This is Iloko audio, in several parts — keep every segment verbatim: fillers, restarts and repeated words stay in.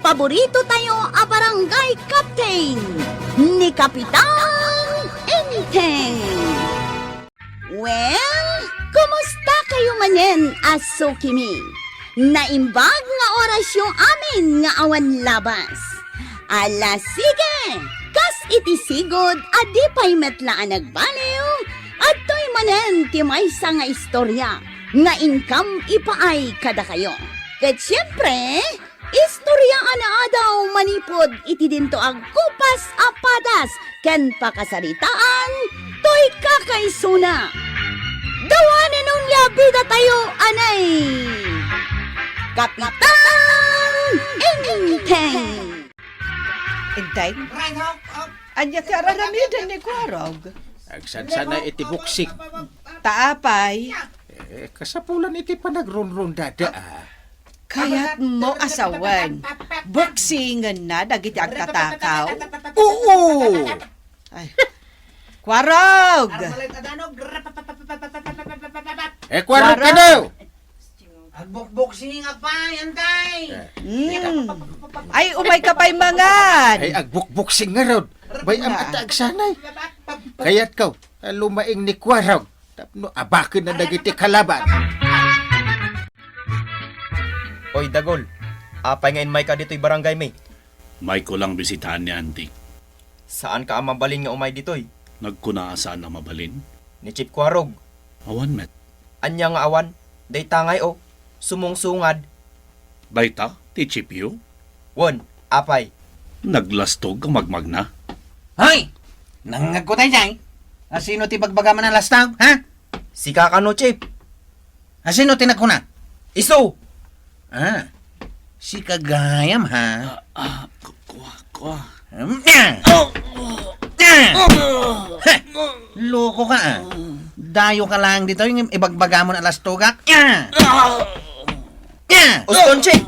paborito tayo a barangay captain, ni Kapitan Enteng. Well, kumusta kayo manen a sukimi? Naimbag nga orasyo amin nga awan labas. Ala, sige! Kas iti sigud a di pay met la a nagbaliw, adtoy manen ti maysa nga istorya nga inkam ipaay kadakayo. Ket siempre, istorya a naadaw manipud iti dinto agkupas a padas ken pakasaritaan toy kakaisuna. Dawanen onia bida tayo, anay! Kapitan Enteng! Enteng? Ania ti araramiden ni Kuarog? Agsadsana iti boxing. Ta apay? Eh, kasapulan iti panagrunrundada, ah. Kayatmo a sawen, boxingenna dagiti agtatakaw? Oo! Ay. Kuarog! Eh, Kuarog kano! Agbukboksing apay, antay! Eh. Mm. Ay, umay ka pay mangan! Ay, agbukboksing ngarud. Bay, am-, ata agsanay. Kayatko, lumaing ni Kuarog. Tapno abaken na dagiti kalaban. Oy, Dagol, apay nga immayka ditoy barangaymi? Mayko lang bisitaan ni Anti. Saanka a mabalin nga umay ditoy? Nagkuna a saan a mabalin? Ni Chief Kuarog. Awan met. Ania nga awan? Dayta ngay, o, sumungsungad. Dayta ti chief yo? Wen, apay? Naglastog a magmagna. Hoy! Nangngegko daydiay? Asino ti bagbagam a nalastog, ha? Sika kano, Chief? Asino ti nagkuna? Isu! Ah, sika gayam, ha? Ah, ah, ku-, kua, kua. Hmm, ah! Oh! Ah! Oh! Ha! Loko ka, ah. Dayo ka lang ditoy, ngem ibagbagamon a lastogak. Ah! Ah! Ah! Uston, Chief!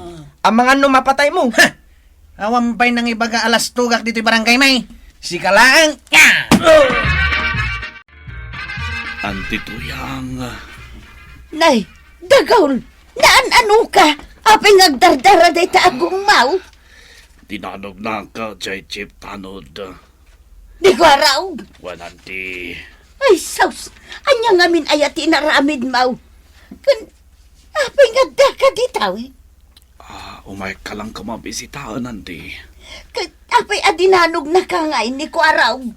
Amangan no mapataymo. Ha! Awan pay nangibaga a lastogak ditoy barangaymi. Sika laeng. Ah! Anti Tuyang. Nay, Dagol, naan-ano ka? Apay nga agdardara dayta a gummaw? Dinanognak jay Chief Tanod. Ni Kuarog? Wen, Anti. Ay, sus! Ania ngamin aya ti inaramidmo? Ken, apay nga addaka ditoy? Ah, umayka lang koma bisitaen, Anti. Ket apay a dinanognaka ngay ni Kuarog?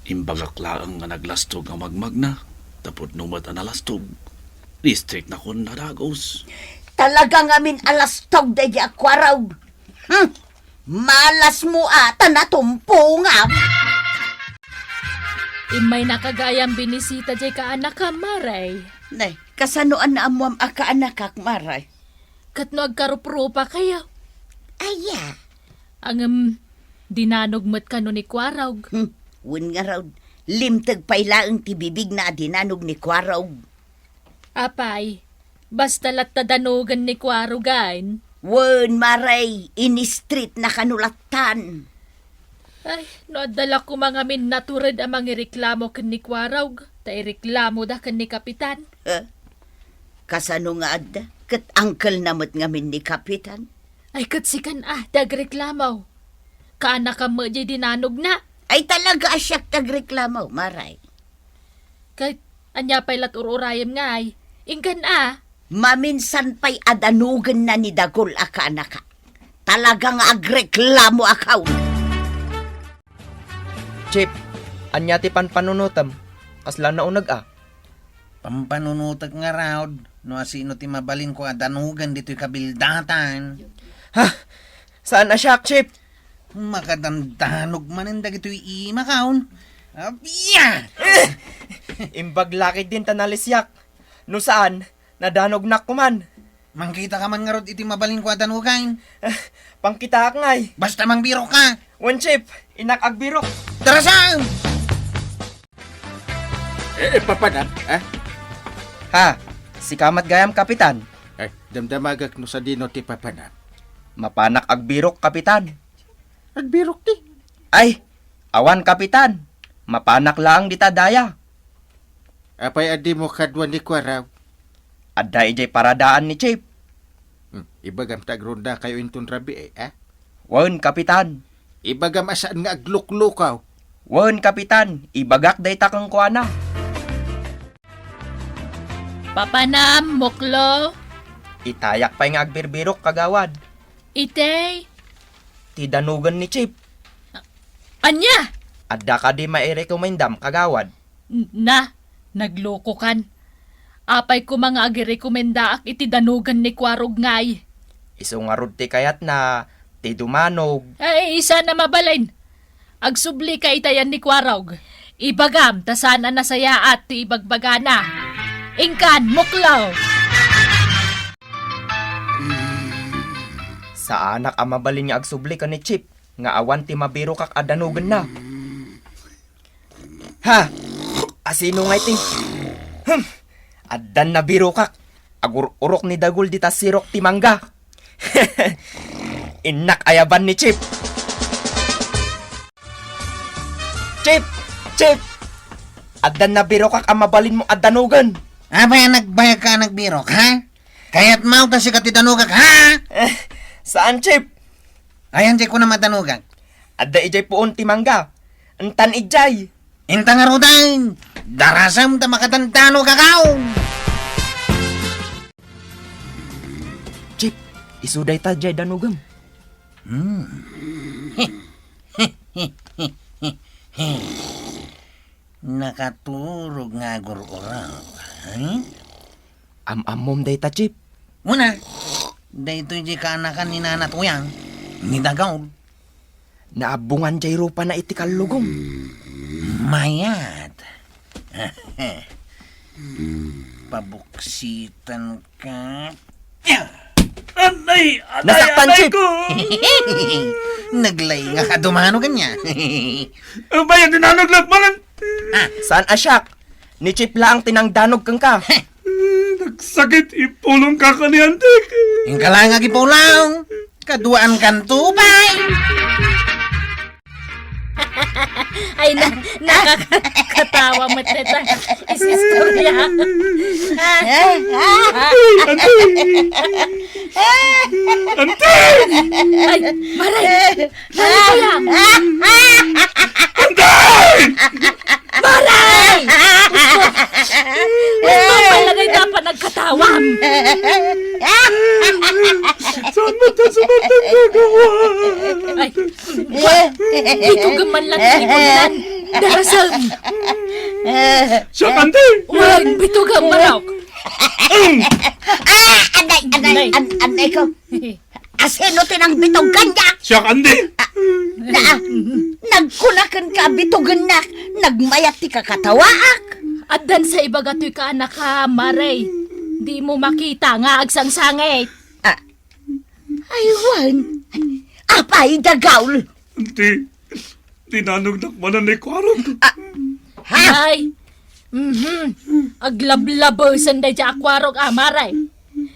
Imbagak laeng nga naglastog a magmagna, tapno met a nalastog, istriknakon a dagus. Talaga ngamin a lastog daydiay a Kuarog. Hmm. Malasmo a ta natumpongam. Immaynaka gayam binisita jay kaanakam, Mare. Nay, kasano a naammoam a kaanakak, Mare? Ket no agkaruprupakayo? Aya? Ngem, dinanog met kano ni Kuarog? Hmm, wen ngarud, limteg pay laeng ti bibigna a dinanog ni Kuarog. Apay, basta latta danogen ni Kuarog, ay? Wen, Mare, inistritna kano lattan. Ay, no adda la koma ngamin natured a mangireklamo ken ni Kuarog, ta ireklamoda ken ni Kapitan. Eh? Kasano nga adda? Ket angkelna met ngamin ni Kapitan? Ay, ket sikan a ti agreklamo. Kaanakam met jay dinanogna. Ay, talaga a siak ti agreklamo, Mare. Ket ania pay lat ur-urayem ngay? Inkan a. Maminsan pay a danogenna ni Dagol a kaanaka. Talaga nga agreklamo a kaw. Chief, ania ti panpanunotem? Kasla nauneg a? Pampanunotek ngarud, no asino ti mabalinko a danogen ditoy kabildatan. Ha? Saan a siak, Chief? Makadandanog manen dagitoy imakaw. Apia! Eh! Imbag lakay din ta nalisiak. No saan, nadanognak koman. Mangkitaka man ngarud iti mabalinko a danogen. Eh, pangkitaak ngay. Basta mangbirok ka. Wen, Chief, innak agbirok. Tara saan! Eh, eh, papanak, ha? Ha? Sika met gayam, Kapitan? Eh, damdamagak no sadino ti papanak. Mapanak agbirok, Kapitan. Agbirok ti? Ay, awan, Kapitan. Mapanak laeng dita daya. Apay a dimo kadua ni Kuarog? Adda idiay paradaan ni Chief. Hmm, ibagam ta agrondakayo inton rabii, eh, ha? Wen, Kapitan. Ibagam a saan nga agluklukaw. Wen, Kapitan, ibagak dayta kenkuana. Papanam, Muklo. Itayak pay nga agbirbirok, Kagawad. Itay? Ti danugen ni Chief. Ania? Adda kadi mairekomendam, Kagawad? N-, na, naglokokan. Apay koma nga agirekomendaak iti danugen ni Kuarog ngay? Isu ngarud ti kayatna, ti dumanog. Ay, isana mabalin. Agsubli ka itayan ni Kuarog. Ibagam ta saan a nasayaat ti ibagbagana. Inkan, Muklo! Saanak a mabalin nga agsubli ken ni Chief nga awan ti mabirokak a danugenna. Ha? Asino ngay ti? Hmm. Addan nabirokak. Agur-urok ni Dagul dita sirok ti mangga. Innak ayaban ni Chief. Chief! Chief! Addan nabirokak a mabalinmo a danugen. Apay a nagbayag ka a nagbirok, ha? Kayat maw ta sika ti danugak, ha? Eh, saan, Chief? Ayan, di ko na madanugak. Adda idiay puon ti mangga. Intan idiay. Inta ngaruden, darasem ta makadandanugak aw. Chief, isu dayta diay danugem. Hmm. Nakaturog nga agur-urok, ha? Am-ammom dayta, Chief. Una, daytoy diay kaanakan ni Nana Tuyang, ni Dagaw. Naabbongan diay rupana iti kallugom. Mayat. Pabuksitan ka. Anay, anay, Nasaktan, anay Chief. Ko. Naglaingak a dumano kanya. Ang bayad ni Nanong Lakmanan. Ah, saan a siak? Ni Chief laang ti nangdanog kenka. Nagsakit ipulong ka kaniantik. Inka lang agipulong. Kaduaan kan tubay. Ay, na, nakakatawa met deta istorya. Ay, Auntie! Auntie! Ay, maray! Maray, kuya! Auntie! Maray! Gusto, gusto pala na dapat nagkatawam. Saan mo ta sumandang gagawa? Ay, bitugem man lang ti ikunan. Darasem. Siak, Auntie! Wen, bitugem, manok. Ah, anay, anay, Nay. An-, anay ko. Asino ti nangbitog kanya? Siak, Auntie! Ah, na, nagkunaken ka, bitugennak, nagmayat ti kakatawaak. Addan sa ibaga toy kaanaka, Maray. Di mo makita nga agsangsangit. Ah, Ay, wen. Apay, Dagaw? Auntie, dinanognak manen ni Kuarog. Ah, ha? Ay, mhm. Aglablabesen daydiay a Kuarog, a, Maray.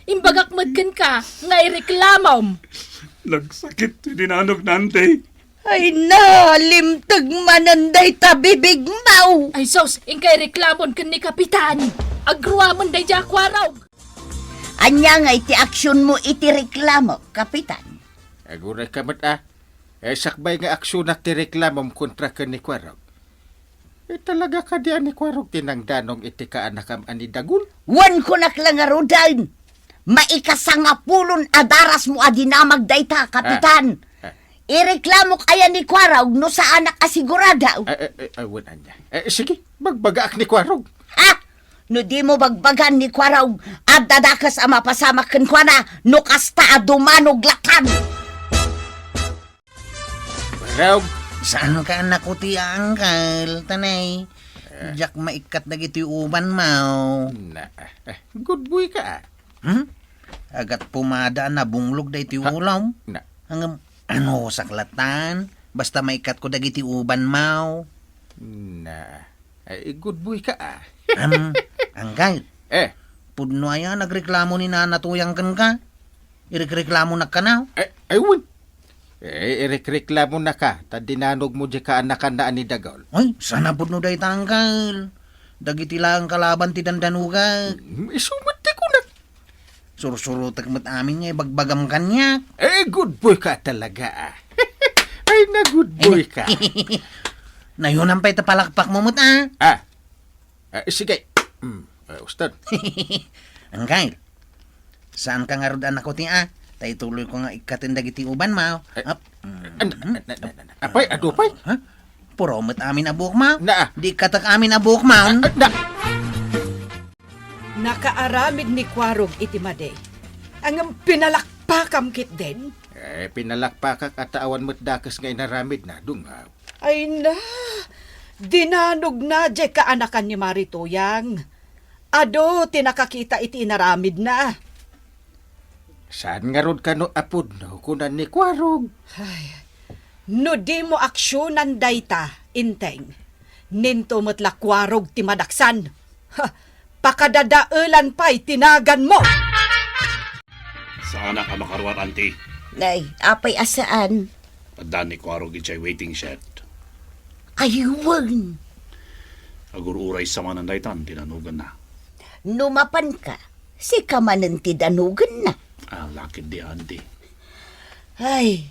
Imbagak met kenka nga ireklamom. Nagsakit ti dinanogna, Auntie. Ay, nalimteg manen dayta bibigmo. Ay, sus, inka ireklamon ken ni Kapitan. Agruamen daydiay a Kuarog. Ania ngay ti aksionmo iti reklamo, Kapitan? Aguray ka met, a. Eh, sakbay nga aksionak ti reklamom kontra ken ni Kuarog. Eh, talaga kadi a ni Kuarog ti nangdanong iti kaanakam a ni Dagul? Wen, kunak la ngaruden, maikasangapulon a darasmo a dinamag dayta, Kapitan. Ah, ah. Ireklamok aya ni Kuarog no saanak a sigurado. Ay, ay, ay, ay, wen ania. Eh, sige, bagbagaak ni Kuarog. Ha? No dimo bagbagan ni Kuarog, adda dakes a mapasamak kenkuana no kasta a dumanog latta. Kuarog. Saan ka, anak ko, ti angkel, tanay? Eh. Diak maikkat dagiti ubanmo. Na, eh, good boy ka, a. Hmm? Agat pumada a nabunglog daytoy ulam. Na. Ngem, ano, saklatan? Basta maikkatko dagiti ubanmo. Na. Ay, good boy ka, a. Am, angkel. Eh. Pudno aya nagreklamo ni Nana Tuyang kenka? Irekreklamonak kano? Ay, ay, wen. Eh, irekreklamonaka, ta dinanogmo diay kaanakanna a ni Dagul. Ay, saan a pudno dayta, angkel. Dagiti laeng kalaban ti dandanogak. Mm, isu met ti kunak. Sursurotek met amin nga ibagbagam kaniak. Eh, good boy ka talaga, ah. Ay, na good boy ka. Nayonan pay ta palakpakmo met, ah. Ah. Ah, sige. Mm, ah, ustad. Angkel, saanka ngarud a nakuti, ah. Ta ituloyko nga ikkaten dagiti ubanmo. Eh, Ap-, an-, an-, an-, an-, an-, apay, adu pay? Ha? Puro met amin a buokmo. Na. Di ikkatek amin a buokmo. Ah, na. Nakaaramid ni Kuarog iti madi. Ngem pinalakpakam ketdin? Eh, pinalakpakak a ta awan met dakes nga inaramidna, dungaw. Ay na, dinanogna diay kaanakan ni Mari Tuyang. Adu ti nakakita iti inaramidna. Saan ngarud kano a pudno, kuna ni Kuarog? Ay, no dimo aksionan dayta, Enteng, ninto met la Kuarog ti madaksan. Ha, pakadadaelan pay ti naganmo! Saanak a makaruar, Auntie. Nay, apay a saan? Adda ni Kuarog idiay waiting shed. Ay, wen. Agur-uray sa manen daytan ti danogenna. No mapanka, sika manen ti danogenna. Ah, lakid di, Auntie. Ay,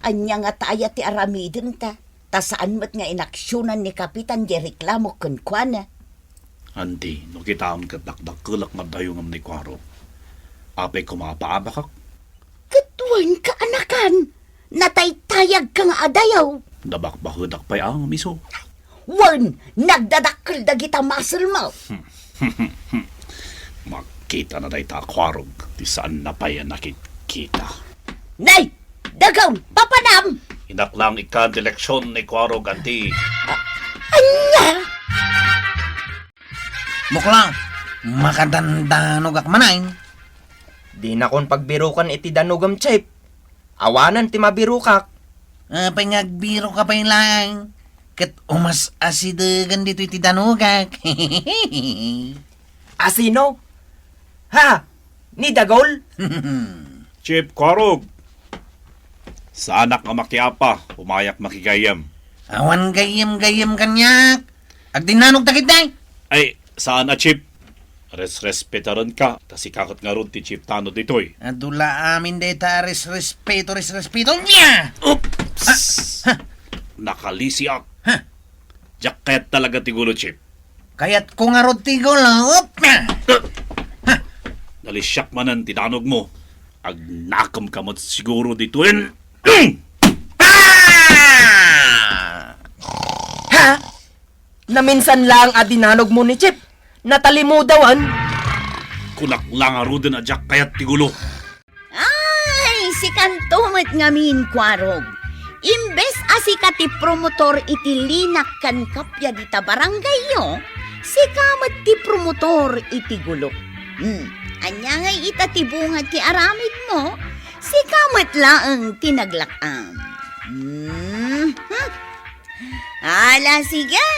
ania ngata aya ti aramidenta? Ta saan met nga inaksionan ni Kapitan diay reklamo kenkuana. Auntie, no kitaem ket dakdakkelak nga adda ayongem ni Kuarog. Apay koma a paabakak? Ket wen kaanakan, nataytayagka nga adayo. Nabakbakedak pay a ngem isu. Wen, nagdadakkel dagita muscle mo. Makitana dayta a Kuarog, ti saanna pay a nakitkita. Nay! Dagaw! Papanam! Inak lang ikkan ti leksion ni Kuarog, Auntie. Ania? Bukla, makadandanogak manen. Dinakon pagbirukan iti danogem, Chief. Awanen ti mabirukak. Apay nga agbiruka pay laeng? Ket umas-asidegen ditoy ti danogak. A sino? Ha? Ni Dagol? Chief Kuarog, saanak nga makiapa, umayak makigayyem. Awan gayyem-gayyem kaniak. Agdinnanogta ketdi. Ay, saan a, Chief. Resrespetarenka, ta sika ket ngarud ti chief tano ditoy. Adu la amin dayta a resrespeto, resrespeto. Nya! Oops! Ha? Ha? Nakalisiak. Ha? Diak kayat talaga ti gulo, Chief. Kayatko ngarud ti gulo. Op! Ha? Nalisiak manen ti danogmo. Agnakemka met siguro ditoyen. Ah! Ha? Naminsan laeng a dinanogmo ni Chief. Natalimudawan. Kunak la ngaruden a diak kayat ti gulo. Ay, sikanto met ngamin, Kuarog. Imbes a sika ti promotor iti linak ken kappia dita barangayyo, sika met ti promotor iti gulo. Hmm, ania ngay ita ti bunga ti aramidmo? Sika met laeng ti naglak-am. Hmm, hmm. Ala, sige.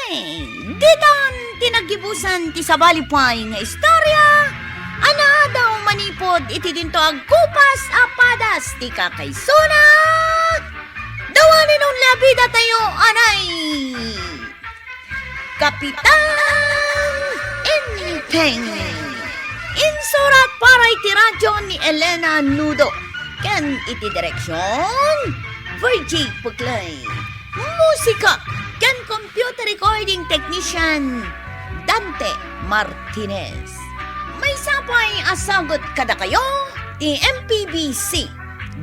Ditan ti naggibusan ti sabali pay nga istorya a naadaw manipud iti dinto agkupas a padas ti kakaisuna. Dawanen onle a bidatayo, anay, Kapitan Enteng. Insurat para iti radyo ni Elena Nudo ken iti direksion, Virgie Puclay. Musika ken computer recording technician, Dante Martinez. Maysa pay a sagut kadakayo ti M P B C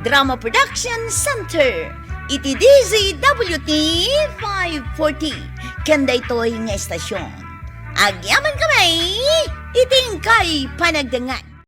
Drama Production Center iti D Z W T five forty ken daytoy nga estasion. Agyamankami iti inkay panagdengngeg.